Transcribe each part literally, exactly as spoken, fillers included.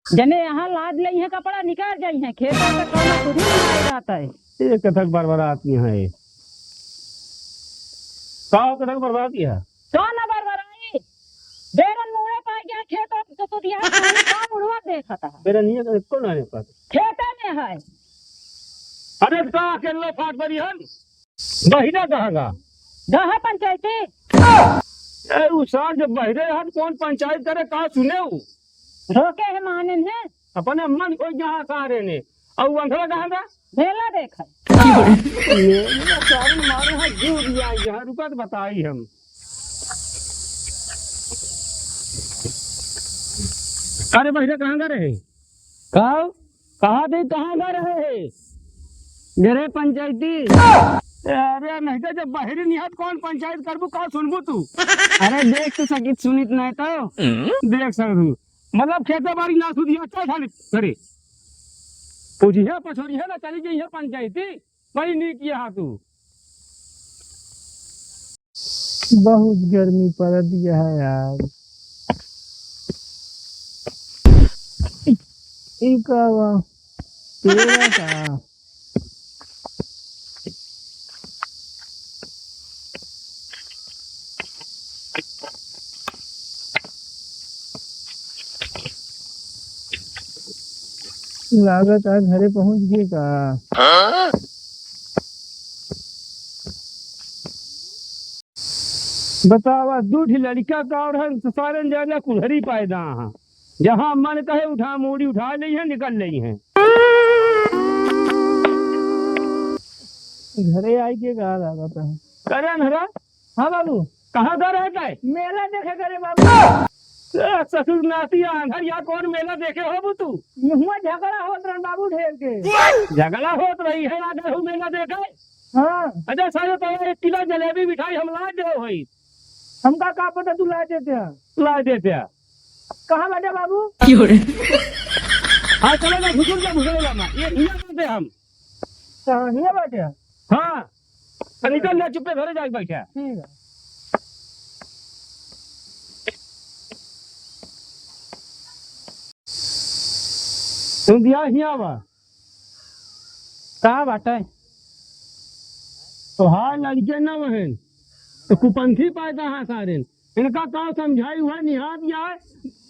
जने यहाँ लाद लेइहैं कपड़ा, निकर जइहैं, खेत में कौनो सुधी नहीं रहत है। ये कथक बरबरात यहाँ है। का कथक बरबरात यहाँ? का ना बरबराई? बेरन मुड़े पाइ गया खेत और तो सुधिया है, का मुड़वा देखत है? बेरन ये कौन आने पर? खेते में है। अरे का अकेले फाट बरी हन? बहिरे कहाँ गा? गा है पंचायती। ए, उ सार जब बहिरे रहत, कौन पंचायत करे, का सुने उ? रोके है माने है। अपने मन खोज जहाँ सारे ने। और उ अंधरा कहाँ गा? मेला देखे। मेला सारे मारे हैं, जो भी आई जहाँ रुका तो बताई हम। अरे बहिरे कहाँ गा रहे? का? कहा थे, कहाँ गा रहे है? गरे पंचायती। अरे नहीं तो जब बहिरे निहत कौन पंचायत करबू, का सुनबू तू? अरे देख तो सकित सुनित नहीं तो। देख सकत हूँ। मतलब खेते बारी ना सुधी अच्छा खाली करे। पूछिए पछोरिए ना चली गई है पंचायती। बड़ी नीक ये हाथू। बहुत गर्मी पड़त है यार। ई का बा? पेड़ा का? लागत आज घरे पहुँच गए का? हाँ? बतावा, दू ठी लड़िका का और है, सारन ज्यादा कुल्हरी पैदा हैं। जहाँ मन कहे उठा, मूड़ी उठा लेइहैं, निकल लेइहैं। घरे आई के का लागत है? करे अंधरा? हाँ बाबू। कहाँ का रहता है? मेला देखे करे बाबू। ए, ससुर नाती आंधर, यहाँ कौन मेला देखे हो तू? हुआ झगड़ा होत रहन बाबू ढेर के। झगड़ा होत रही है, आगे हूँ मेला देखे। हाँ। अच्छा सारे तो एक किलो जलेबी मिठाई हम ला दे भाई। हमका का पता तू ला देते हैं। ला देते हैं। कहाँ बाटे बाबू? क्यों रे? हाँ, चलो ना, घुसुर जा, घुसुर जा ना। ये हियाँ बाटे हम। कहाँ हियाँ बाटे? हाँ। तो निकल जा, चुप्पे घरे जाके बैठा। ठीक है। तुम दिया हियाँ बा। का बाटे? तोहार लड़के न वहन, तो कुपंथी पैदा हाँ सारेन। इनका का समझाई हुआ निहार जाए,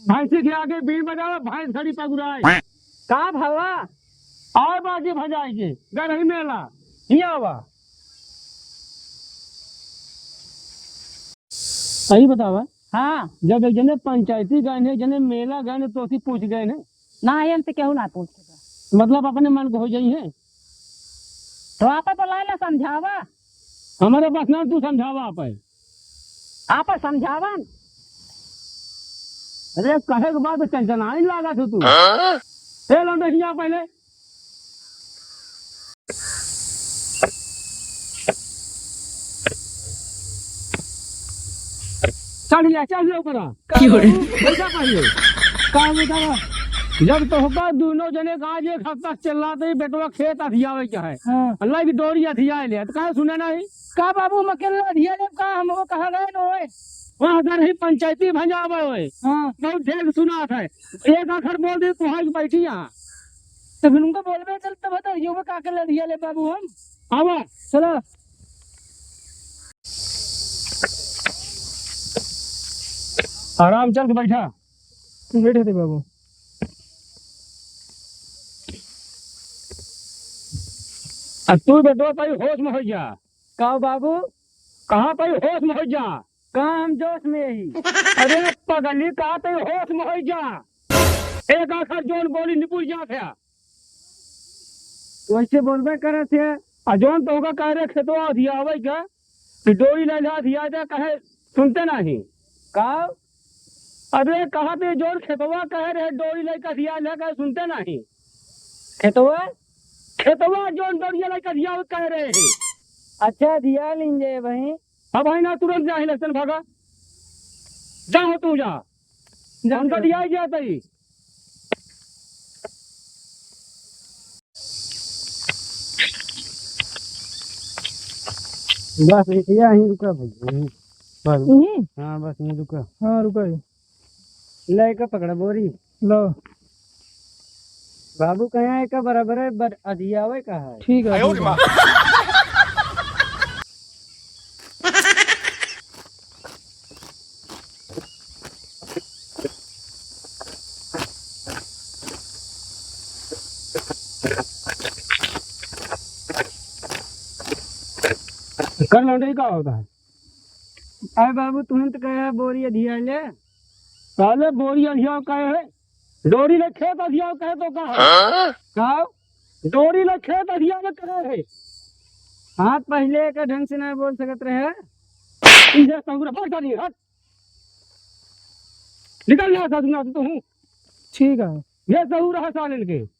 भैंसी के आगे बीन बजावे, भैंस खड़ी पगुराए। का भला? आए बाजी भजाई के, गरही मेला, हियाँ आवा। सही बतावा। हाँ। जब एक जने पंचायती गए हैं, एक जने मेला गए हैं, तो उसी पूछ गए हैं। ना, हमसे केहू ना पूछ सका। मतलब अपने मन को हो जाई है। तो आपे बुलाए ला समझावा। हमारे पास ना तू समझावा आपे। आपे समझावन। अरे कहे के बाद तो चंचनाइन लागत हो तू। हाँ? ए लौंडे हियाँ पहले। चढ़ जा, चढ़ जा ऊपर आ। का क्यों रे? बाबू? बैठा पहले। का बेटा बा? जब तोहका दोनों जने का आज एक हफ्ता से चिल्लात ही बेटवा खेत अधियावे के है। हाँ। अल्लाह की डोरी अधियाए ले, तो काहे सुने नहीं? का बाबू, हम अकेले अधिया लेब का? हम वो कहाँ गए न होए? वहाँ अगर ही पंचायती भंजावे होए। हाँ। बहुत ढेर सुनात है। एक आखर बोल दे, तोहार बैठी यहाँ। तो फिर उनको बोलबे चल, तब तो यो का अकेले अधिया लेब बाबू हम। आवा। चलो। आराम चल के बैठा। बैठे थे बाबू। आ तू बेटवा तई होश में हो जा। का बाबू? कहाँ तई होश में हो जा? कहाँ हम जोश में ही? अरे पगली, कहाँ तई होश में हो जा? एक आखर जोन गोली निपुर जात है। वैसे बोलबे करत है। आ जौन तोहका कह रहे खेतवा अधियावे का, कि डोरी ले ले अधिया दे, कहे सुनते नहीं। का? अरे कहा थे जौन खेतवा कह रहे डोरी ले के अधिया ले, कहे सुनते नहीं। खेतवा? खेतवा जौन डोरिया ले के अधिया कह रहे हैं। अच्छा, अधिया लीन जाए भाई। अब भाई ना तुरंत जा, इलेक्शन भागा। जा हो तू जा। जा, उनका जा। दिया ही जाता ही। बस, यहीं रुका भैया, यहीं। बस। यहीं? हाँ, बस यहीं रुका। हाँ, रुका ही। ले के पकड़ा बोरी। लो। बाबू कहे है का बराबर है, बर-, अधियावे का है। ठीक है, ठीक है। कर लौंडे का होता है? अरे बाबू, तुहन तो कहे है बोरी अधिया ले। साले बोरी अधियाव कहे है? डोरी ले खेत अधियाव कहे तो का है? हाँ? का? डोरी ले खेत अधियाव कहे है। हाँ, पहिले एक ढंग से ना बोल सकत रहे। ये सहूर, भाग जा नहीं, हट। निकल यहाँ से, दुनिया से तू हूँ। ठीक है। ये सहूर है साले के।